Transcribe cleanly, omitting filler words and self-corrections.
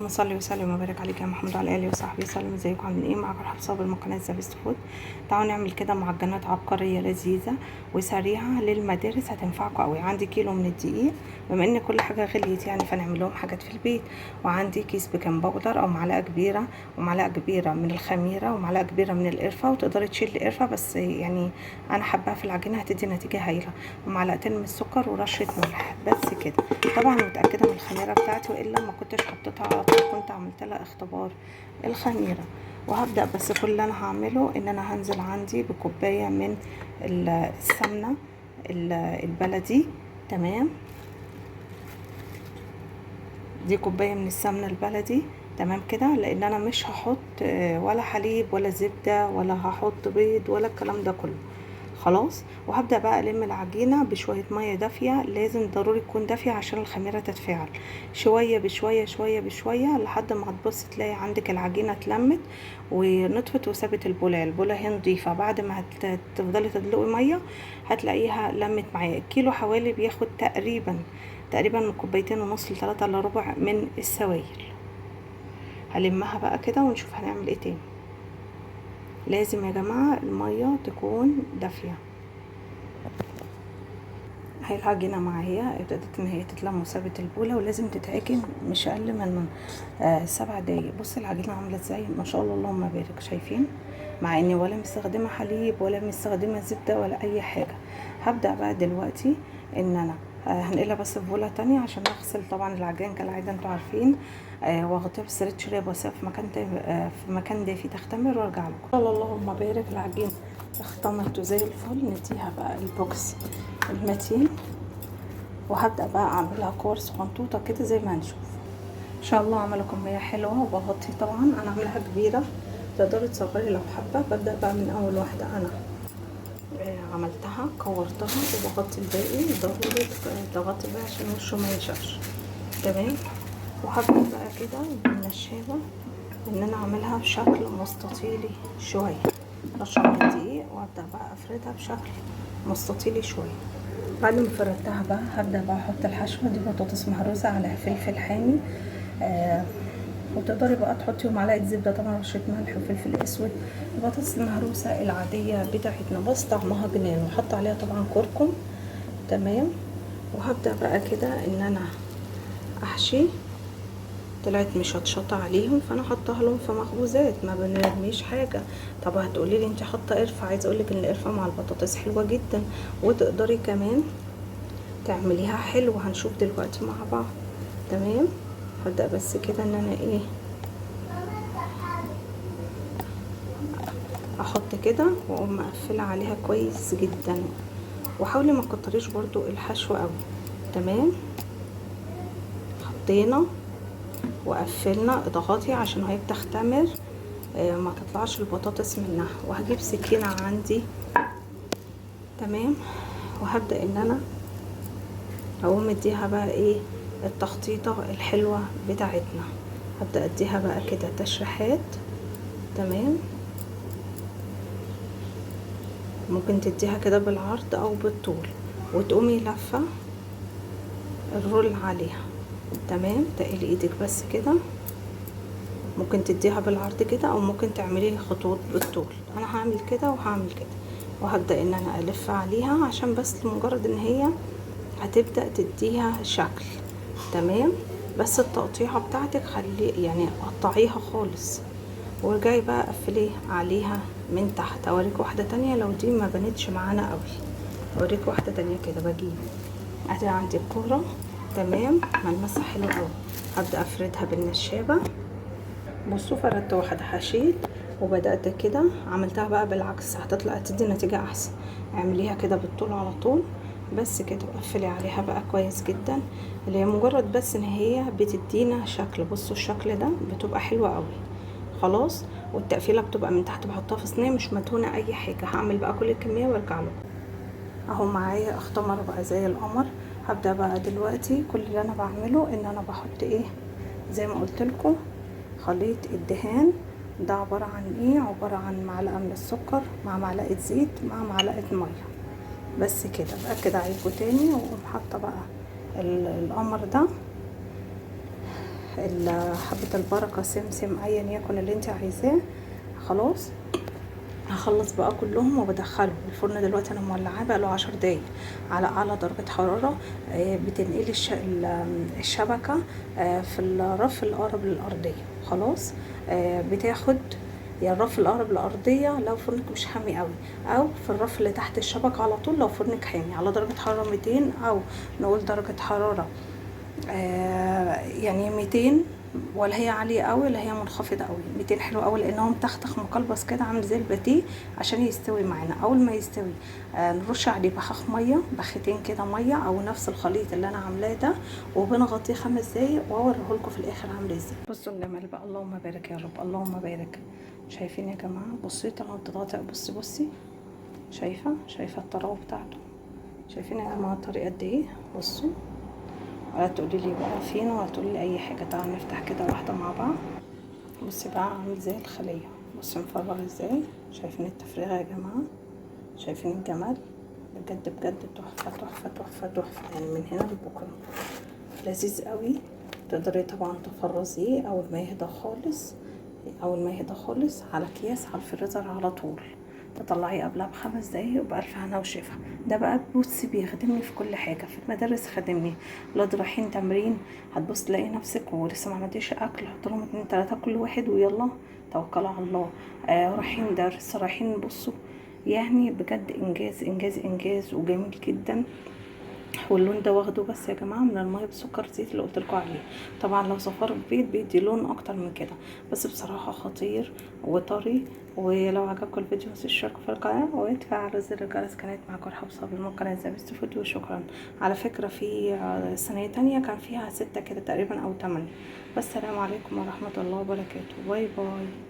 صلي وسلم وبارك عليك يا محمد وعلى اله وصحبه وسلم. ازيكم عاملين ايه؟ معاكم رحاب صابر من قناة The Best Food. تعالوا نعمل كده معجنات عبقرية لذيذة وسريعة للمدارس، هتنفعكم قوي. عندي كيلو من الدقيق، بما ان كل حاجة غليت يعني فنعمل لهم حاجات في البيت. وعندي كيس baking powder او معلقه كبيرة، ومعلقة كبيرة من الخميره، ومعلقة كبيرة من القرفه، وتقدري تشيلي القرفه بس يعني انا حباها في العجينة هتدي نتيجة هايلة، ومعلقتين من السكر ورشه ملح بس كده. طبعا متاكدة من الخميره بتاعتي، والا ما كنتش حطيتها على طول، كنت عملت لها اختبار الخميره. وهبدا بس كل اللي انا هعمله ان انا هنزل عندي بكوبايه من السمنة البلدي، تمام؟ دي كوباية من السمنة البلدي، تمام كده، لان انا مش هحط ولا حليب ولا زبدة ولا هحط بيض ولا الكلام ده كله، خلاص. وهبدا بقى الم العجينة بشوية مية دافيه، لازم ضروري تكون دافيه عشان الخميره تتفاعل، شوية بشوية شوية بشوية لحد ما هتبص تلاقي عندك العجينة اتلمت ونطفت وسابت البوله. البوله هي نضيفه، بعد ما هتفضلي تدلقي مية هتلاقيها لمت معايا. الكيلو حوالي بياخد تقريبا من كوبايتين ونص لتلاتة الا ربع من السوائل. هلمها بقى كده ونشوف هنعمل ايه تاني. لازم يا جماعة المية تكون دافيه. هاي العجينة معايا ابتدت ان هي تتلم وسابت البوله، ولازم تتعجن مش اقل من 7 دقايق. بص العجينة عامله ازاي، ما شاء الله اللهم بارك، شايفين؟ مع اني ولا مستخدمة حليب ولا مستخدمة زبدة ولا اي حاجة. هبدا بقى دلوقتي ان انا هنقلها بس في بوله تانية عشان اغسل طبعا العجين كالعادة انتوا عارفين، واغطيها بسريت شراب واسيبها في مكان دافي تختمر وارجع لكم. اللهم بارك، العجين اختمرت زي الفل. نديها بقى البوكس المتين، وهبدا بقى اعملها كور صغنطوطه كده زي ما هنشوف ان شاء الله. عملوا كمية حلوة وبغطي، طبعا انا عاملاها كبيرة، تقدري تصغري لو حابة. ببدا بقى من اول واحدة انا عملتها كورتها وبغطي الباقي، ضروري تغطي الباقي عشان وشه ما ينشفش، تمام. وهبدا بقى كده بالنشابه ان انا اعملها بشكل مستطيلي شوية، رشه من الدقيق، وابدا بقى افردها بشكل مستطيلي شوية. بعد ما فردتها بقى هبدا بقى احط الحشوه دي، بطاطس مهروسه على فلفل حامي، وتقدري بقى تحطي معلقه زبدة، طبعا رشه ملح وفلفل اسود. البطاطس المهروسه العادية بتاعتنا بس طعمها جنان، وحط عليها طبعا كركم، تمام. وهبدا بقى كده ان انا احشي. طلعت مشطشطه عليهم فانا حطاها لهم في مخبوزات، ما بنرميش حاجة. طب هتقولي لي انت حاطه قرفه، عايزه اقول لك ان القرفه مع البطاطس حلوة جدا، وتقدري كمان تعمليها حلو، هنشوف دلوقتي مع بعض، تمام. هبدا بس كده ان انا ايه احط كده واقوم مقفلة عليها كويس جدا، وحاولي ما تكتريش برضو الحشو قوي، تمام. حطينا وقفلنا، اضغطي عشان هي بتختمر، ما تطلعش البطاطس منها. وهجيب سكينة عندي، تمام، وهبدا ان انا اقوم اديها بقى ايه التخطيطه الحلوة بتاعتنا. هبدا اديها بقى كده تشريحات، تمام. ممكن تديها كده بالعرض او بالطول، وتقومي لفه الرول عليها، تمام. تقلي ايدك بس كده، ممكن تديها بالعرض كده او ممكن تعملي خطوط بالطول. انا هعمل كده وهعمل كده، وهبدا ان انا الف عليها عشان بس لمجرد ان هي هتبدا تديها شكل، تمام. بس التقطيعه بتاعتك خلي يعني قطعيها خالص، وارجعي بقى قفلي عليها من تحت. اوريك واحدة تانية لو دي ما بانتش معانا قوي، اوريك واحدة تانية كده. بجيب ادي عندي الكورة، تمام، ملمسها حلو قوي. هبدا افردها بالنشابه. بصوا فردت واحدة، حشيت وبدات كده، عملتها بقى بالعكس هتطلع تدي نتيجة احسن. اعمليها كده بالطول على طول بس كده، وقفلي عليها بقى كويس جدا، اللي هي مجرد بس ان هي بتدينا شكل. بصوا الشكل ده بتبقى حلوة قوي، خلاص. والتقفيله بتبقى من تحت، بحطها في صينية مش مدهونه اي حاجة. هعمل بقى كل الكمية وارجع لكم. اهو معايا اختمر بقى زي القمر. هبدا بقى دلوقتي كل اللي انا بعمله ان انا بحط ايه زي ما قلت لكم خليط الدهان ده عبارة عن ايه؟ عبارة عن معلقه من السكر مع معلقه زيت مع معلقه مية بس كده. باكد عليكم تاني، واقوم حاطه بقى القمر ده. حبة البركة، سمسم، ايا يكن اللي انت عايزاه. خلاص هخلص بقى كلهم وبدخلهم الفرن. دلوقتي انا مولعاه بقى له 10 دقايق على اعلى درجه حرارة. بتنقلي الشبكة في الرف الاقرب للارضيه. خلاص بتاخد يا الرف الاقرب للارضيه لو فرنك مش حامي قوي، او في الرف اللي تحت الشبكة على طول لو فرنك حامي على درجه حرارة 200، او نقول درجه حرارة يعني 200، ولا هي عالية قوي ولا هي منخفضة قوي. 200 حلو قوي لان هو متختخ مقلبص كده عامل زي الباتيه عشان يستوي معانا. اول ما يستوي نرش عليه بخاخ مية، بختين كده مية او نفس الخليط اللي انا عاملاه ده، وبنغطيه 5 دقايق واوريه لكم في الاخر عامل ازاي. بصوا الجمال بقى، اللهم بارك يا رب، اللهم بارك. شايفين يا جماعة؟ بصي طالما بتضغطي، بصي بصي، شايفه الطراوه بتاعته؟ شايفين يا جماعة الطريقة قد ايه؟ بصوا، ولا تقولي لي بقى فين ولا تقولي لي اي حاجة. تعالوا نفتح كده واحدة مع بعض. بصي بقى عامل زي الخلية، بصي مفرغ ازاي. شايفين التفريغه يا جماعة؟ شايفين الجمال؟ بجد بجد تحفة تحفة تحفة تحفة، يعني من هنا لبكرة لذيذ قوي. تقدري طبعا تفرزيه اول ما يهدى خالص، اول ما يهدى خالص على اكياس على الفريزر على طول، تطلعيه قبلها ب5 دقايق وبألف هنا وشفا. ده بقى بصي بيخدمني في كل حاجة، في المدارس خدمني، ولاد رايحين تمرين هتبص تلاقي نفسك ولسه ما عملتيش اكل، حط لهم 2 3 كل واحد ويلا توكلوا على الله. رايحين درس، رايحين، بصوا يعني بجد انجاز انجاز انجاز وجميل جدا. واللون ده واخده بس يا جماعة من المية بسكر زيت اللي قلت لكم عليه. طبعا لو صفار البيض بيدي لون اكتر من كده، بس بصراحة خطير وطري. ولو عجبكم الفيديو ما تنسوش تشتركوا في القناة وتفعلوا زر الجرس. كانت معاكم رحاب صابر من قناة The Best Food، وشكرا. على فكرة في صينية تانية كان فيها 6 كده تقريبا او 8. والسلام عليكم ورحمة الله وبركاته. bye bye.